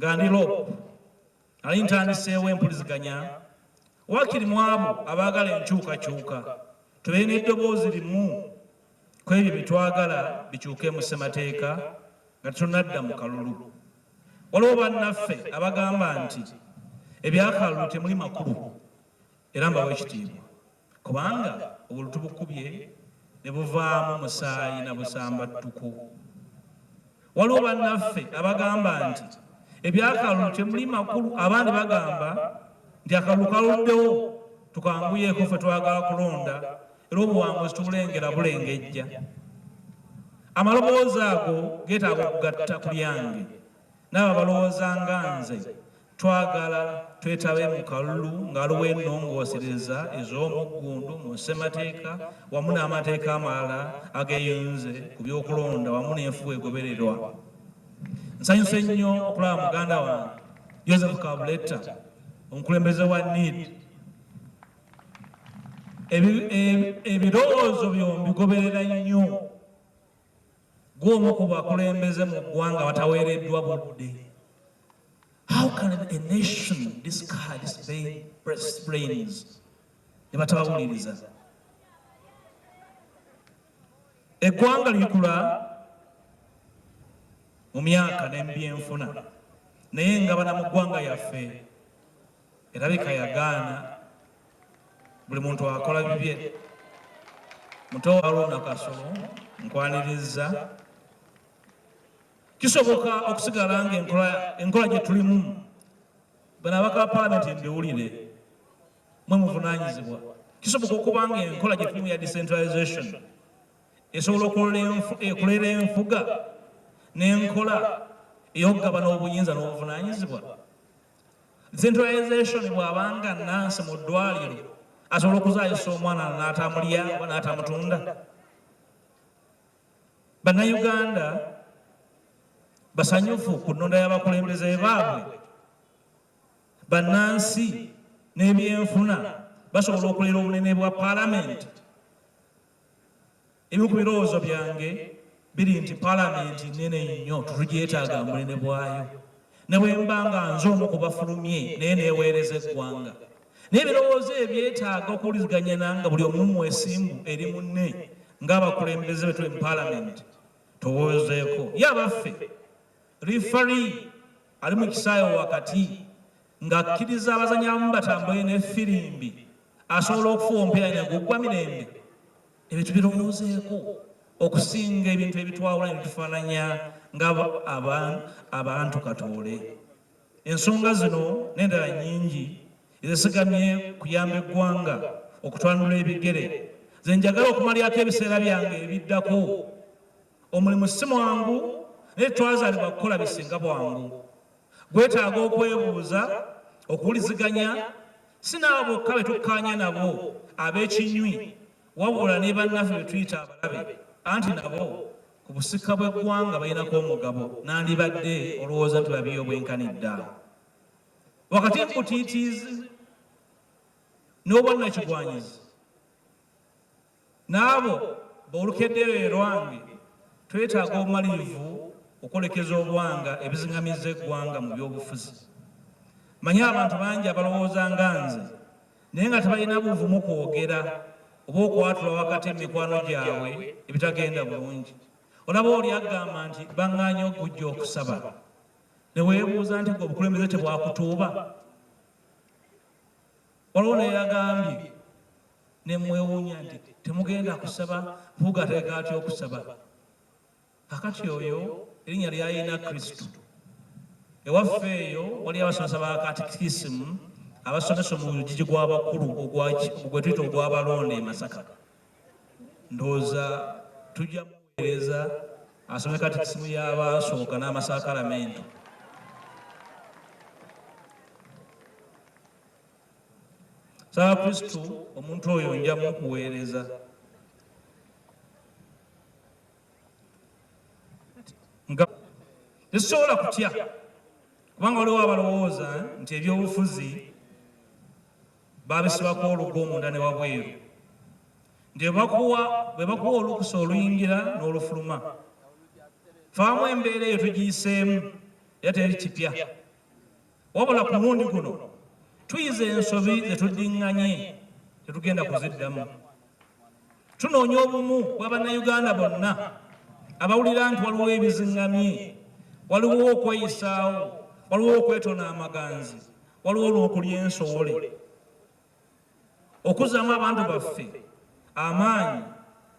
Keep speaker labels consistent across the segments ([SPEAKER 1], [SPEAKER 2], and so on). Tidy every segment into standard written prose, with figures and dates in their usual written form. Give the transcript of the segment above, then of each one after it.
[SPEAKER 1] Nga ndi LOP, nali ntandiseewo empuliziganya waakiri mu abo abaagala enkyukakyuka tubeere n'eddoboozi limu ku ebyo bye twagala bikyuke mu ssemateeka nga tetunnadda mu kalulu. Waliwo bannaffe abagamba nti eby'akalulu temuli makulu era mbawa ekitiibwa kubanga obululu tubukubye ne buvaamu musaayi na busambattuko. Waliwo bannaffe abagamba nti eby'akalulu temuli makulu, abandi bagamba nti akalulu kaluddewo tukanguyeeko ffe twagala kulonda era obuwanguzi tubulengera bulengejja. Amaloboozi ago geetaaga okugatta ku lyange n'abo abalowooza nga nze. Twagala twetabe mu kalulu nga waliwo ennongoosereza ez'omuggundu mu ssemateeka wamu n'amateeka amalala ageeyunze ku by'okulonda wamu n'enfuga egobererwa. Nsanyuse nnyo okulaba muganda wange Joseph Kabuleta, omukulembeze wa NEED. Ebirowoozo byo mbigoberera nnyo. Ggwe omu ku bakulembeze mu ggwanga abataweereddwa budde. How can a nation discard its best brains ne batabawuliriza? Eggwanga likula mu myaka ne mu byenfuna, naye engabana mu ggwanga yaffe erabika yagaana. Buli muntu akola bibye. Muto Haruna Kasolo, nkwanirizza. Kisoboka okusigala nga enkola gye tulimu? Bano abaka ba palamenti mbiwulire, mwe muvunaanyizibwa. Kisoboka okuba nga enkola gye tulimu ya decentralization esobola okulera enfuga n'enkola ey'okugabana obuyinza n'obuvunaanyizibwa? Decentralization bw'abanga nansi mu ddwaliro asobola okuzaayisa omwana n'atamulya oba n'atamutunda? Bannayuganda basanyufu ku nnonda y'abakulembeze baabwe? Bannansi n'ebyenfuna basobola okulera obunene bwa palamenti? Ebimu ku birowoozo byange biri nti palamenti nnene nnyo, tetugyetaaga mu bunene bwayo. Ne bwe mba nga nze omu ku bafulumye naye neeweereza eggwanga. Naye ebirowoozo ebyo byetaaga okuwuliziganya nga buli omu mwesimbu eri munne ng'abakulembeze be tuli mu palamenti towoozeeko. Ye abaffe, referee ali mu kisaawe wakati ng'akkiriza abazannyi abamu batambule n'effirimbi asobola okufuuwa omupiira ne guggwa mirembe? Ebyo tubirowoozeeko okusinga ebintu ebitwawula ne bitufaananya nga abantu katoole. Ensonga zino n'endala nnyingi ezesigamye kuyamba eggwanga okutwanula ebigere ze njagala okumalirako ebiseera byange ebiddako. Omulimu si mwangu naye tetwazaalibwa kukola bisinga bwangu. Gwetaaga okwebuuza, okuwuliziganya, si n'abo bokka be tukkaanya nabo ab'ekinywi wabula ne bannaffe be tuyita abalabe anti nabo ku busika bw'eggwanga balinako omugabo nandibadde olowooza nti babi obwenkanidde wakati mu butiitiizi n'obwannakigwanyizi. N'abo b'olukedde lwe lwange, twetaaga obumalirivu okwolekeza obwanga ebizingamizza eggwanga mu by'obufuzi. Mmanyi abantu bangi abalowooza nga nze naye nga tebalina buvumu kwogera oba okwatula wakati mu mikwano gyabwe ebitagenda bulungi. Olaba oli agamba nti bang'aanye okujja okusaba ne weebuuza nti gwe obukulembeze tebwakutuuba? Waliwo n'eyagambye ne mwewuunya nti temugenda kusaba, Mpuuga ategeka atya okusaba? Kakati oyo erinnya ly'alina Kristo. Ewaffe eyo waliyo abasomesa ba katikisimu abasomesa omugigi gw'abakulu gwe tuyita ogw'abalonde e Masaka. Ndowooza tujja muweereza asome katikisimu y'abaasooka n'amasaakalamento. Saba Kristo omuntu oyo nja mukuweereza. Nga tetusobola kutya kubanga waliwo abalowooza nti ebyobufuzi babisibako olugo munda ne wabweru, nti bwe bakuwa olukusa oluyingira n'olufuluma. Faamu embeera eyo tugiyiseemu era teri kipya. Wabula ku mulundi guno tuyize ensobi ze tuddiŋŋanye, tetugenda kuziddamu. Tunoonya obumu bwa Bannayuganda bonna abawulira nti waliwo ebiziŋŋamye, waliwo okweyisaawo, waliwo okwetona amaganzi, waliwo n'okulya ensowole. Okuzzaamu abantu baffe amaanyi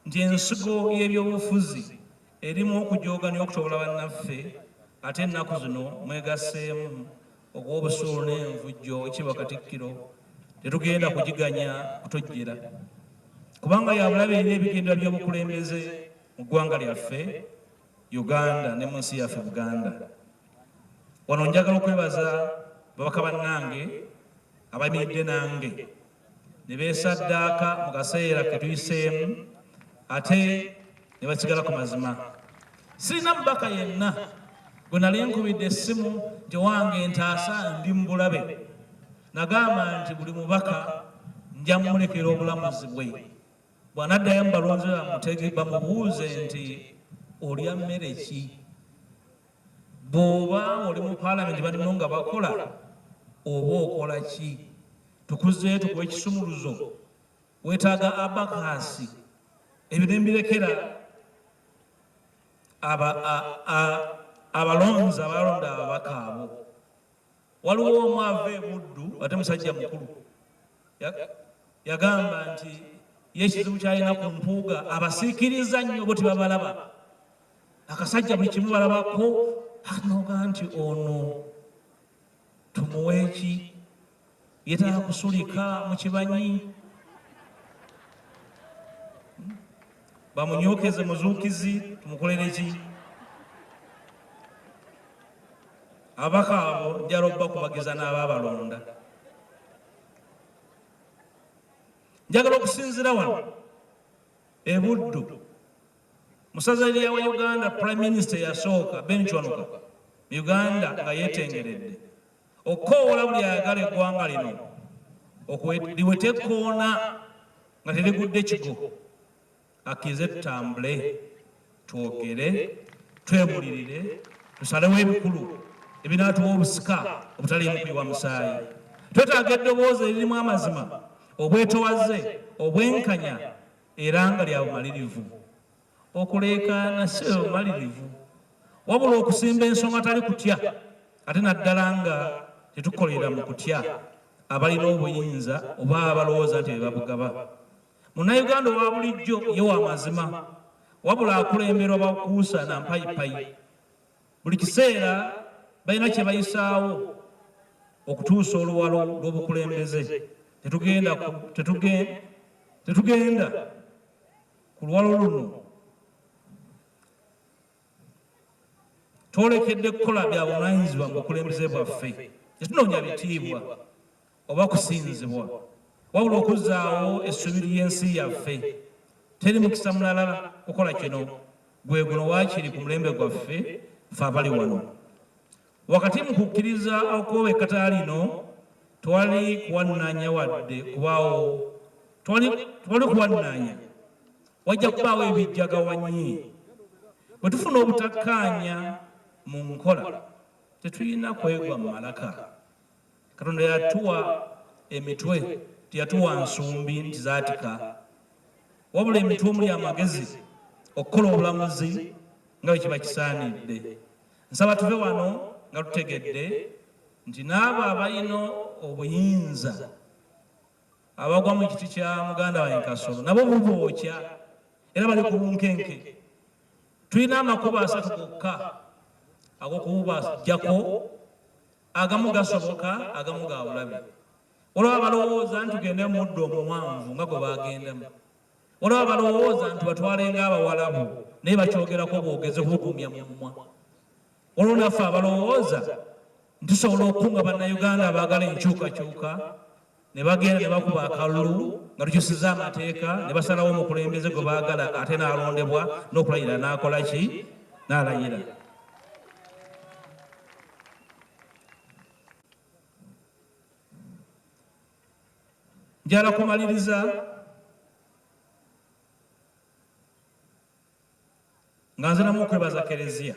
[SPEAKER 1] nti ensigo y'ebyobufuzi erimu okujooga n'okutobola bannaffe ate ennaku zino mwegasseemu okuwa obusuulu n'envujjo ekiba Katikkiro tetugenda kugiganya kutojjera kubanga ya bulabe eri ebigendererwa by'obukulembeze mu ggwanga lyaffe Uganda ne mu nsi yaffe Buganda. Wano njagala okwebaza babaka bannange abayimiridde nange ne beesaddaaka mu kaseera ke tuyiseemu ate ne basigala ku mazima. Sirina mubaka yenna gwe nali nkubidde essimu nti wange ntaasa ndi mu bulabe. Nagamba nti buli mubaka nja mmulekera obulamuzi bwe. Bw'anaddayo mu balonzi be bamubuuze nti olya mmere ki? Bw'oba oli mu Palamenti banno nga bakola oba okola ki? Tukuzeeyo tukuwe ekisumuluzo, weetaaga abakaasi. Ebyo ne mbirekera abalonzi abalonda ababaka abo. Waliwo omu ava e Buddu ate musajja mukulu yagamba nti ye ekizibu ky'alina ku Mpuuga abasiikiriza nnyo bo tebabalaba. Akasajja buli kimu balabako anoga nti ono tumuwe ki, yetaaga kusulika mu kibanyi, bamunyokeze muzuukizi, tumukolere ki? Ababaka abo njala obubakubagiza n'ababalonda. Njagala okusinzira wano e Buddu mu ssaza lya wa Uganda Prime Minister eyasooka Ben Kiwanuka mu Uganda nga yeetengeredde okukoowoola buli ayagala eggwanga lino liwete ekkoona nga terigudde kigo, akkirize tutambule, twogere, twebulirire, tusalewo ebikulu ebinaatuwa obusika obutaliimu kuyiwa musaayi. Twetaaga eddoboozi eririmu amazima, obwetowaze, obwenkanya era nga lya bumalirivu. Okuleekaana si bwe bumalirivu, wabula okusimba ensonga tali kutya, ate naddala nga tetukolera mu kutya abalina obuyinza oba abalowooza nti be babugaba. Munnayuganda owa bulijjo ye wa mazima, wabula akulemberwa bakuusa na mpayipayi. Buli kiseera balina kye bayisaawo okutuusa oluwalo lw'obukulembeze. Tetugenda ku luwalo luno twolekedde kukola bya buvunaanyizibwa mu bukulembeze bwaffe. Tetunoonya bitiibwa oba kusinzibwa, wabula okuzzaawo essuubi ly'ensi yaffe. Teri mukisa mulala kukola kino, gwe guno waakiri ku mulembe gwaffe ffe abali wano. Wakati mu kukkiriza okwowa ekkatala lino, tewali kuwannaanya wadde kubaawo, tewali kuwannaanya, wajja kubaawo ebijjagawanyi. Bwe tufuna obutakkaanya mu nkola, tetulina kwegwa mu malaka. Katonda yatuwa emitwe, teyatuwa nsumbi nti zaatika, wabula emitwe omuli amagezi okukola obulamuzi nga bwe kiba kisaanidde. Nsaba tuve wano nga tutegedde nti n'abo abalina obuyinza abagwa mu kiti kya muganda wange Kasolo nabo bubookya era bali ku bunkenke. Tulina amakubo asatu gokka ag'okububaggyako, agamu gasoboka, agamu ga bulabe. Waliwo abalowooza nti tugende mu muddo omuwanvu nga gwe baagendamu. Waliwo abalowooza nti batwale ng'Abawalabu naye bakyogerako bwogezi kubugumya mu mumwa. Waliwo naffe abalowooza nti tusobola okukunga Bannayuganda abaagala enkyukakyuka ne bagenda ne bakuba akalulu nga tukyusizza amateeka ne basalawo omukulembeze gwe baagala ate n'alondebwa n'okulayira n'akola ki n'alayira. Njala kumaliriza nga nziramu okwebaza Kereziya.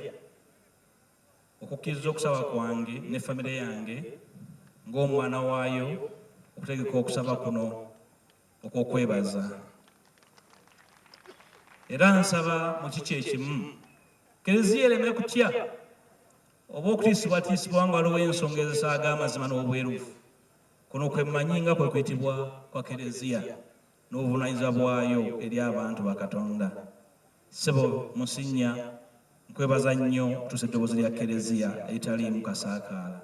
[SPEAKER 1] Okukkiriza okusaba kwange ne famire yange ng'omwana waayo okutegeka okusaba kuno okw'okwebaza. Era nsaba mu kiki ekimu Kereziya ereme kutya oba okutiisibwatiisibwa nga waliwo ensonga ezisaaga amazima n'obwerufu. Kuno kwe mmanyi nga kwe kuyitibwa kwa Kereziya n'obuvunaanyizibwa bwayo eri abantu ba Katonda. Ssebo Munsinnya, nkwebaza nnyo okutuusa eddoboozi lya Kereziya eritaliimu kasaakaala.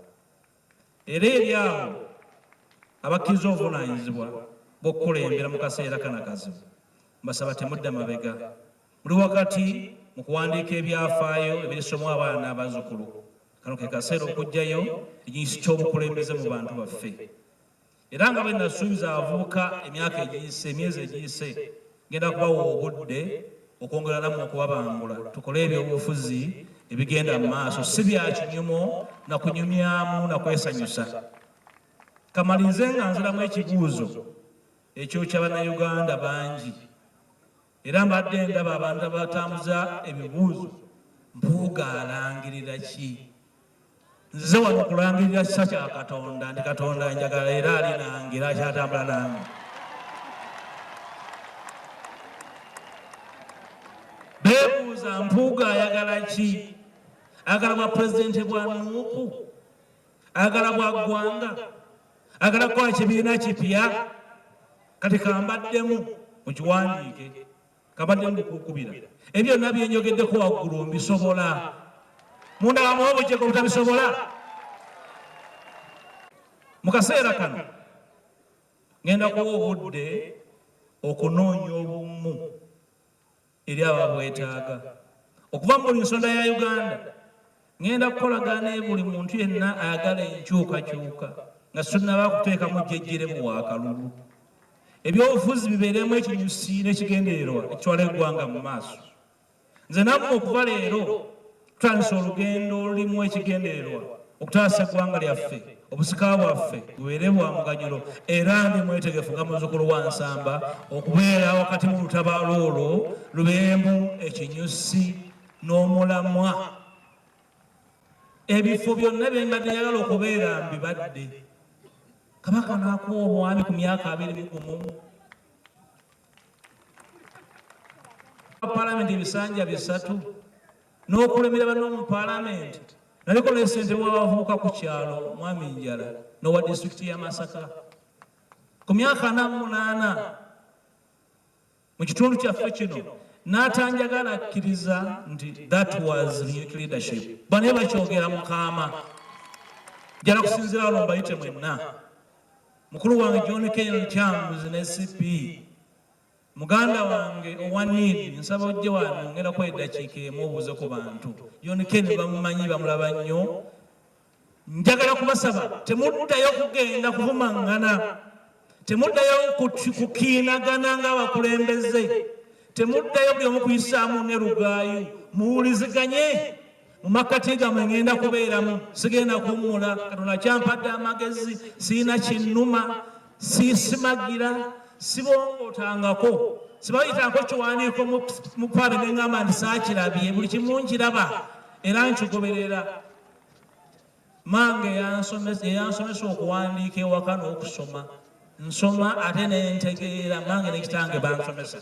[SPEAKER 1] Era eri abo abakkiriza obuvunaanyizibwa bw'okukulembera mu kaseera kano akazibu, mbasaba temudda mabega. Muli wakati mu kuwandiika ebyafaayo ebirisomwa abaana n'abazzukulu. Kano ke kaseera okuggyayo ekinyusi ky'obukulembeze mu bantu baffe. Era nga bwe nasuubiza abavubuka emyaka egiyise, emyezi egiyise, ngenda kubawa obudde okwongera nammwe okubabangula tukole ebyobufuzi ebigenda mu maaso, si bya kinyumo na kunyumyamu na kwesanyusa. Kamalirize nga nziramu ekibuuzo ekyokya Bannayuganda bangi era mbadde ndaba abantu abatambuza ebibuuzo, Mpuuga alangirira ki? Nzize wano kulangirira kisa kya Katonda nti Katonda njagala era ali nange era akyatambula nange. Beebuuza Mpuuga ayagala ki? Ayagala bwa pulezidenti bwa Nuupu? Ayagala bwa ggwanga? Ayagala kukola kibiina kipya? Kati kambaddemu mukiwandiike. Kabadde mbukukubira ebyo byonna byenjogeddeko waggulu mbisobola. Mundabamu obujego obutabisobola. Mu kaseera kano ngenda kuwa obudde okunoonya obumu eri ababwetaaga okuva mu buli nsonda ya Uganda. Ngenda kukolagana ne buli muntu yenna ayagala enkyukakyuka nga sinnaba kuteekamu jjejjerebu wa kalulu. Ebyobufuzi bibeeremu ekinyusi n'ekigendererwa ekitwala eggwanga mu maaso. Nze nammwe okuva leero tutandise olugendo olulimu ekigendererwa okutaasa eggwanga lyaffe, obusika bwaffe bubeere bwa muganyulo era ndi mwetegefu nga muzzukulu wa Nsamba okubeera wakati mu lutabaalo olwo lubeeremu ekinyusi n'omulamwa. Ebifo byonna bye mbadde njagala okubeera mbibadde. Kabaka n'akuwa obwami ku myaka 21. Palamenti ebisanja 3 n'okulemera banno mu palamenti. Naliko ne ssentebe w'abavubuka ku kyalo Mwami Njala n'owa disitulikiti ya Masaka. Ku myaka 48 mu kitundu kyaffe kino n'atanjagala akkiriza nti that was unique leadership. Bano bakyogera mu kaama. Njala kusinziira wano mbayite mwenna. Mukulu wange John Ken Lukyamuzi ne CP, muganda wange owa need, nsaba ojje wano ngenda kuwa eddakiika emu obuuze ku bantu. John Ken bamumanyi, bamulaba nnyo. Njagala kubasaba temuddayo kugenda kuvumaŋŋana, temuddayo kukiinagana ng'abakulembeze, temuddayo buli omu kuyisaamu ne lugaayu, muwuliziganye mu makkati gammwe. Ngenda kubeeramu, sigenda kuwummula. Katonda kyampadde amagezi, sirina kinnuma, siisimagira, sibongootangako, sibayitangako kiwandiiko mu pabe ne ŋŋamba nti saakirabye. Buli kimu nkiraba era nkigoberera. Mange eyansomesa okuwandiika ewaka n'okusoma, nsoma ate ne ntegeera. Mange ne kitange bansomesa.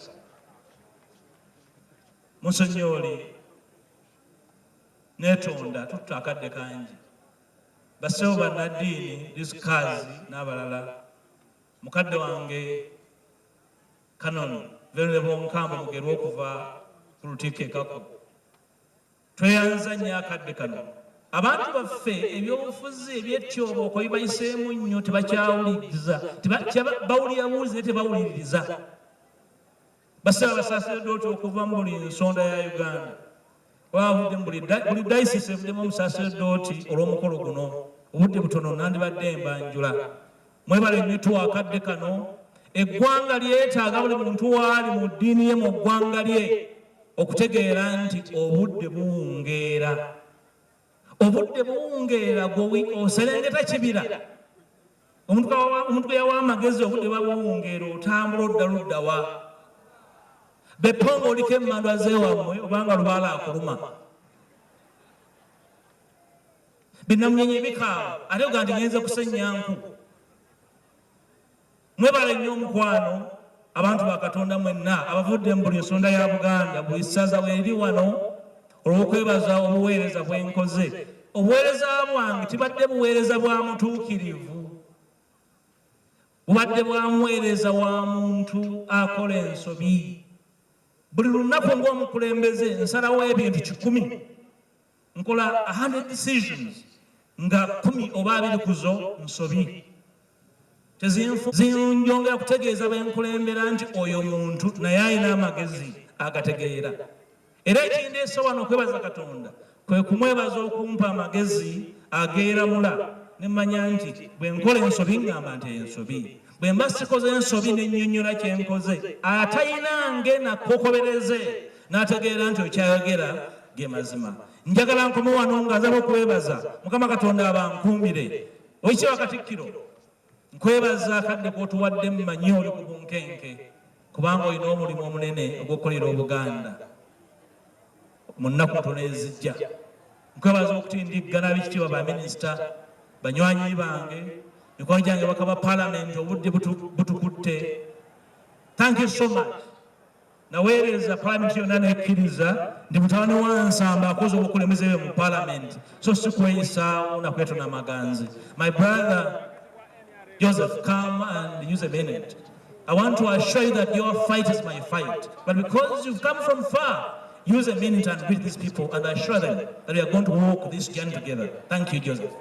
[SPEAKER 1] Munsonyooli neetonda tutta akadde kangi. Bassebo bannaddiini, disikazi n'abalala, mukadde wange Canon Venerable Nkambo Mugerwa okuva ku Lutikko e Kako, tweyanza nnyo akadde kano. Abantu baffe ebyobufuzi ebyetyobooko bibayiseemu nnyo, tebakyawuliriza, bawulira buwulizi naye tebawuliririza. Basaba abasaseredooti okuva mu buli nsonda ya Uganda, bavudde mu buli dayisisi evuddemu omusaseredooti olw'omukolo guno. Obudde butono, nandibadde mbanjula. Mwebale nnyo tuwa akadde kano. Eggwanga lyetaaga buli muntu waali mu ddiini ye mu ggwanga lye okutegeera nti obudde buwungeera. Obudde buwungeera, gwe oserengeta kibira. Omuntu gwe yawa amagezi, obudde babuwungeera, otambula odda luddawa? Beppo ng'oliko emmandwa z'ewammwe obanga lubaala akuluma. Binamunyenye bikaaba, ate oga nti ngenze kusenya nku. Mwebale nnyo omukwano, abantu ba Katonda mwenna abavudde mu buli nsonda ya Buganda, buli ssaza weriri wano, olw'okwebaza obuweereza bwenkoze. Obuweereza bwange tibadde buweereza bwa mutuukirivu, bubadde bwa muweereza wa muntu akola ensobi. Buli lunaku ng'omukulembeze nsalawo ebintu 100, nkola 100 decisions, nga 10 oba 20 ku zo nsobi. Tezinjongera kutegeeza benkulembera nti oyo muntu naye alina amagezi agategeera. Era ekindeese wano okwebaza Katonda kwe kumwebaza okumpa amagezi ageeramula, ne mmanya nti bwe nkola ensobi ngamba nti ensobi, bwe mba sikoze ensobi nennyonnyola kye nkoze, atayinange nakokobereze n'ategeera nti okyayogera ge mazima. Njagala nkome wano nga nzaba okwebaza Mukama Katonda abankuumire. Oweekitiibwa Katikkiro, nkwebaza akadde k'otuwadde. Mmanyi oli ku bunkenke kubanga olina omulimu omunene ogw'okukolera Obuganda mu nnaku ntono ezijja. Nkwebaza okutindigga n'abekitiibwa baminisita, banywanyi bange, mikwano gyange bakaba Paalamenti. Obudde butukutte. Thank you so much. Naweereza Paalamenti yonna nekkiriza ndi mutabani wa Nsamba akoze obukulembeze bwe mu Paalamenti, so si kweyisaawo nakwetona maganzi. My brother Joseph, come and use a minute. I want to assure you that your fight is my fight. But because you've come from far, use a minute and greet these people and assure them that we are going to walk this journey together. Thank you, Joseph.